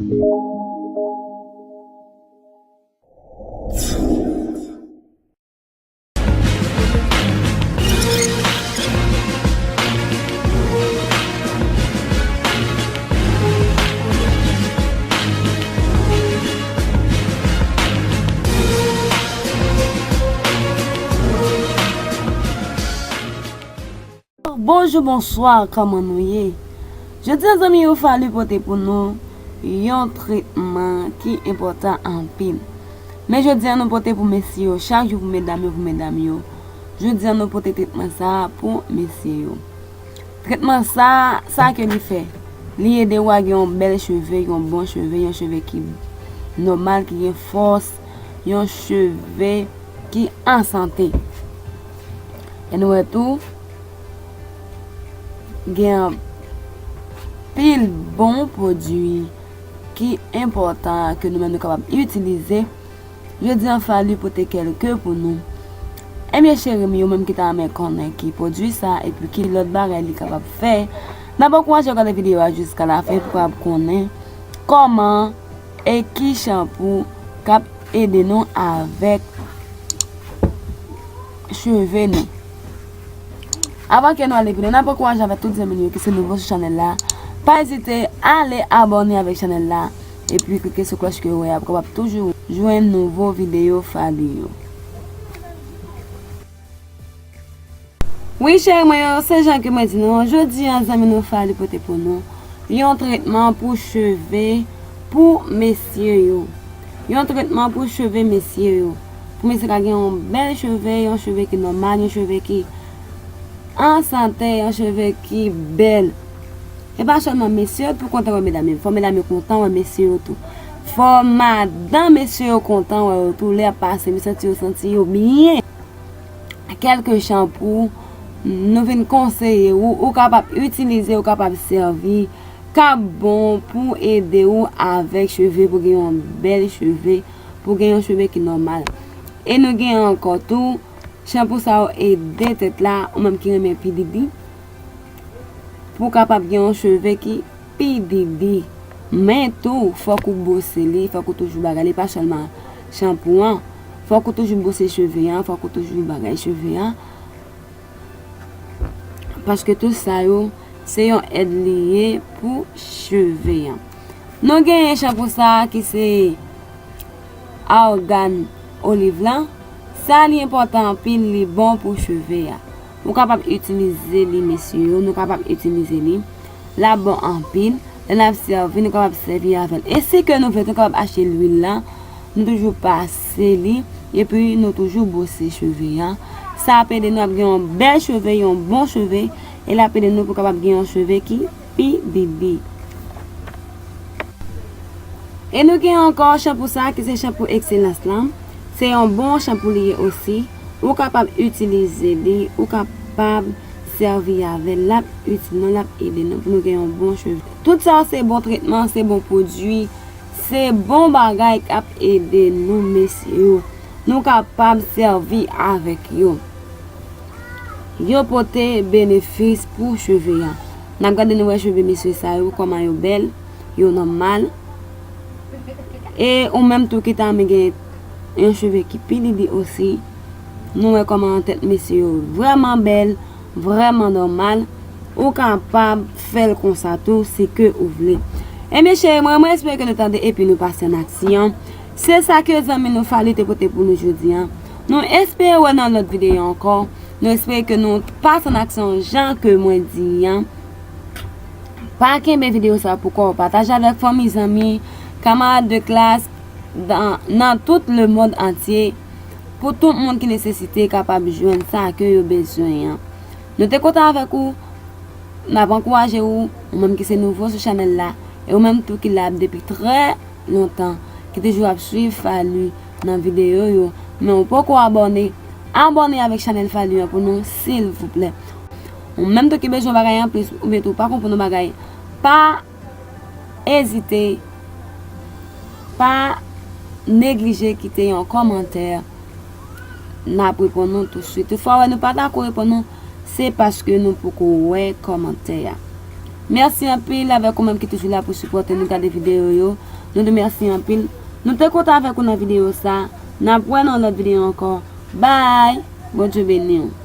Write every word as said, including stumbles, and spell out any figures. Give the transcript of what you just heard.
Bonjou, bonswa, kòman nou ye? Jodi a, zanmi yo, Fally pote pou nou yon tretman ki enpòtan anpil. Men jodi a, nou pote pou mesye yo, chak jou pou medam yo, pou medam yo. Jodi a, nou pote tretman sa a pou mesye yo. Tretman sa a, sa ke li fè, li ede w a gen yon bèl cheve, yon bon cheve, yon cheve ki nòmal, ki gen fòs, yon cheve ki an sante. E nou wè tou, gen anpil bon pwodui ki enpòtan ke nou menm nou kapab itilize. Jodi a, Fally pote kèlke pou nou. Ebyen, cheri m yo, menm ki ta renmen konnen ki pwodui sa, epi ki lòt bagay li kapab fè, n ap ankouraje w gade videyo a jiska lafen pou w kapab konnen kòman e ki chanpou k ap ede nou avèk cheve nou. Avan ke nou ale pi lwen, n ap ankouraje avèk tout zanmi nou yo ki se nouvo sou chanèl la. Pa ezite ale abòne avèk chanèl la, epi klike sou klòch ke w wè a pou w kapab toujou jwenn nouvo videyo Fally yo. Wi, cheri mwen yo, se jan ke mwen di nou an, jodi a, zanmi nou Fally pote pou nou yon tretman pou cheve pou mesye yo. Yon tretman pou cheve mesye yo. Pou mesye ka gen yon bèl cheve, yon cheve ki nòmal, yon cheve ki an sante, yon cheve ki bèl. E pa sèlman mesye yo pou kontan wè medam yo. Fò medam yo kontan wè mesye yo tou. Fò madanm mesye yo kontan wè yo tou. Lè y ap pase, m santi yo santi yo byen. Kèlke chanpou nou vin konseye ou, ou kapab itilize, ou kapab sèvi, k ap bon pou ede ou avèk cheve, pou gen yon bèl cheve, pou gen yon cheve ki nòmal. E nou gen ankò tou, chanpou sa yo ede tèt la, ou menm ki renmen pididi, pou w kapab gen yon cheve ki pididi. Men tou, fòk ou bwose li, fòk ou toujou bagay li, pa sèlman chanpou an. Fòk ou toujou bwose cheve an, fòk ou toujou bagay cheve an. Paske tout sa yo, se yon èd li ye pou cheve an. Nou genyen chanpou sa a ki se awgàn oliv lan. Sa li enpòtan anpil, li bon pou cheve a. Ou kapab itilize li, mesye yo, nou kapab itilize li. L ap bon anpil. Lè n ap sèvi, nou kapab sèvi avè l. E si ke nou vle, nou kapab achte lwil la, nou toujou pase li, epi nou toujou bwose cheve a. Sa ap ede nou ap gen yon bèl cheve, yon bon cheve, e l ap ede nou pou kapab gen yon cheve ki pi bibi. E nou gen ankò chanpou sa ki se chanpou Excellence lan. Se yon bon chanpou li ye osi. Ou kapab itilize li, ou kapab sèvi avè l. L ap itil nou, l ap ede nou pou nou gen yon bon cheve. Tout sa yo se bon tretman, se bon pwodui, se bon bagay k ap ede nou, mesye yo. Nou kapab sèvi avèk yo. Yo pote benefis pou cheve a. N ap gade nou wè cheve mesye sa yo, kòman yo bèl, yo nòmal. E ou menm tou ki ta renmen gen yon cheve ki pi bibi osi, nou wè kòman tèt mesye yo vrèman bèl, vrèman nòmal. Ou kapab fè l konsa tou, si ke ou vle. Ebyen, cheri mwen, mwen espere ke nou tande epi nou pase an aksyon. Se sa ke zanmi nou Fally te pote pou nou jodi a. Nou espere wè nan lòt videyo ankò. Nou espere ke nou pase an aksyon jan ke mwen di an. Pa kenbe videyo sa pou kò w, pataje avèk fanmi, zanmi, kamarad de klas, nan, nan tout lemonn antye, pou tout moun ki nesesite kapab jwenn sa ke yo bezwen an. Nou te kontan avèk ou, n ap ankouraje ou, ou menm ki se nouvo sou chanèl la, e ou menm tou ki la depi trè lontan, ki toujou ap swiv Fally nan videyo yo, men ou poko abòne, abòne avèk chanèl Fally an pou nou, silvouplè. Ou menm tou ki bezwen bagay anplis, oubyen tou pa konprann yon bagay, pa ezite, pa neglije kite yon kòmantè. N ap reponn nou tousuit. Toutfwa, wè nou pa tako reponn nou, se paske nou poko wè kòmantè a. Mèsi anpil avèk ou menm ki toujou la pou sipòte nou, gade videyo yo. Nou di mèsi anpil. Nou te kontan avèk ou nan videyo sa. N ap wè nan lòt videyo ankò. Bye. Bondye beni w.